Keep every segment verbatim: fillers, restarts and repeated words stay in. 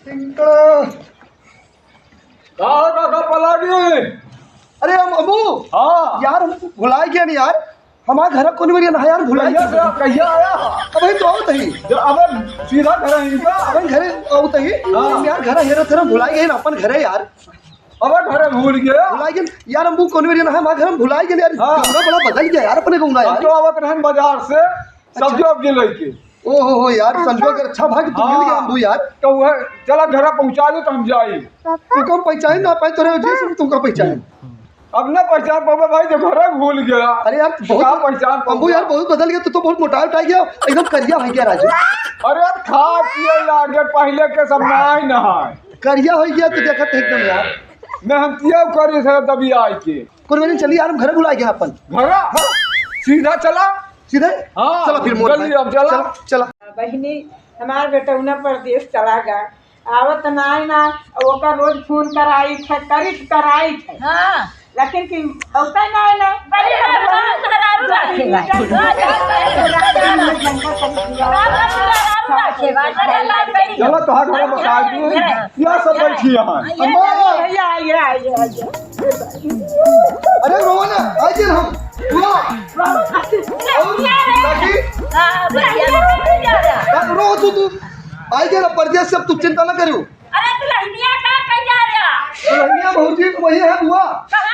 का हो काका पलागी? अरे हम अबू। हाँ। यार हम भुलाइ गए नहीं यार, हमार घर कौन मेरी ना यार, भुलाइ कहिया गए। से, कहिया आया? अब ही तो आवत ही। जो अब सीधा घर है इनका। अब घरे आवत ही। हाँ। यार घर हेरा थेरा भुलाइ गए ना अपन घरे यार। अब घर भूल गया। भुलाइ गए यार, हम कौन मेरी ना हमार घर हम भुलाइ गए यार। हाँ। गाँव बड़ा बदल गया यार अपने गाँव ना हम यार। तो आवत रहन बाजार से। अच्छा। सब्जी वब्जी लेके। ओ हो हो यार, संजोग अच्छा भाग तू मिल गया हाँ। अम्बू यार। तो वह चला घरा पहुँचा दे तो हम जाई। तू कम पहचान ना पाए तोरे वजह से तुमका पहचान। अब ना पहचान पावे भाई, तो घरा भूल गया। अरे यार, बहुत का पहचान अम्बू यार, पाऊंगा? बहुत बदल गया, तू तो बहुत मोटा उठा गया, एकदम करिया हो गया राजू। अरे अब खा पिए लागे, पहले के सब ना है, ना है। करिया हो गया, तू देखत एकदम यार। मेहनतिया करी से तभी आए के। कुल मिली चली यार, हम घर भुलाइ गए अपन। घरा? हाँ। सीधा चला। सीधे? हाँ, चला फिर मोर जल्दी भाई। अब चला। चला, चला। बहिनी, हमार बेटौना परदेस चला गा। आवत नाय ना, ओकर रोज फोन कराई थे, करी थे, कराई थे। हाँ। लेकिन कि होता नाय ना। अरे, हमार मेहरारू राखे बा। चला, तोहार घर बता दी। या सब बैठी हैं। अम्मा! आइए, आइए, आइए, आइए। अरे रोवा ना, आइ गए हम। रोवा। और काकी? हाँ, भैया, भैया। रो तू, तू। आइ गए ना, परदेस से अब तू चिंता ना करियो। अरे दुल्हनिया का कह जा रहा? दुल्हनिया भौजी तो वही है बुआ। कहाँ?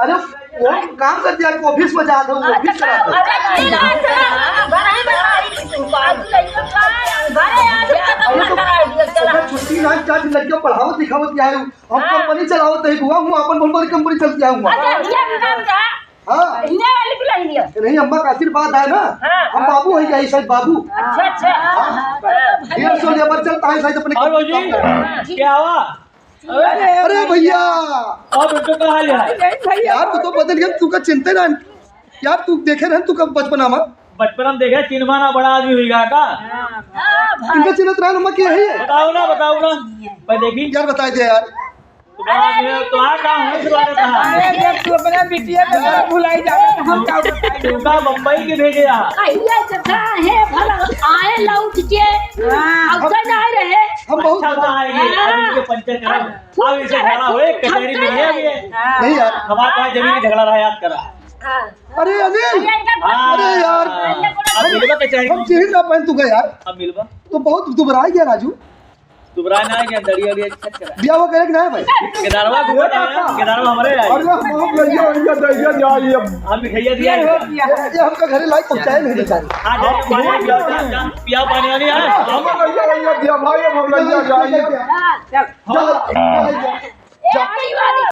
अरे वो काम कर दिया कि ऑफिस में जा था, वो ऑफिस करा था। अरे ठीक है, चला। घर ही में आई थी तुमको। आज कहीं तो कहाँ? घरे आ गया, अरे तो करा दिया, चला। ओकर छुट्टी ना, चार दिन लग गया पढ़ावत लिखावत क्या है? हम हाँ। कंपनी चलावत है बुआ, हूँ अपन बहुत बड़ी कंपनी चलती है हूँ। अच्छा, ये भी काम क्या? हाँ। हिया वाली दुल्हनिया। नहीं, अम्मा का आशीर्वाद है ना। हाँ। हम बाबू है क्या, ये शायद बाबू। अच्छा, अच्छा। हाँ। हाँ। डेढ़ सौ लेबर चलता है शायद अपने और बाबूजी, काम करता है। क्या हुआ? अरे भैया। और बेटो का हाल है? अरे भैया। यार, तू तो बदल गया, तू का चिंता ना। यार, तू देखे रहे, तू कब बचपना में? बचपना में देखे, चिन्हवा ना, बड़ा आदमी हुई गा का? हाँ, हाँ, भाई। इनका चिन्हत रहा, अम्मा क्या है? बताओ ना, बताओ ना। मैं देखी। यार, बताई दे यार। तो बड़ा आदमी है, तो आ काम है, फिर वाले कहाँ? अरे, जब तू अपना बिटिया के घर भुलाई जावे, तो हम का बताई? तुमका बम्बई के भेजे यहाँ। कहिया से कहा है, भला आए लौट के, हाँ। अवसर ना आए रहे। हम बहुत अच्छा बताएंगे, हाँ। अब इनके पंचायत करा। अब इनसे झगड़ा होए, कचहरी में ये भी है। हाँ। नहीं यार। हमारे पास जमीन का झगड़ा रहा, याद करा। हाँ। अरे अनिल, हाँ। अरे यार। अब मिलबा कचहरी हम में। चिन्ह ना पाए तू का यार। अब मिलबा। तो बहुत दुबराइ गया राजू। दुबराइ ना है क्या? दरिया उरिया check करा। बियाह करे कि ना है भाई? केदारवा घूमत है ना? केदारवा हमारे है। अरे हम भैया, भैया, भैया जाइए अब। हम मिठाइयाँ दिया ये है। हो गया। ये, ये हमका घरे लाइक पहुँचाए नहीं बेचारे। हाँ, जाओ, पानी वानी पिया, पिया पानी वानी, हाँ। हम भैया, भैया दिया भाई, हम भैया जाइए। हाँ, चल। चल, चल, चल। ए, आइवानी,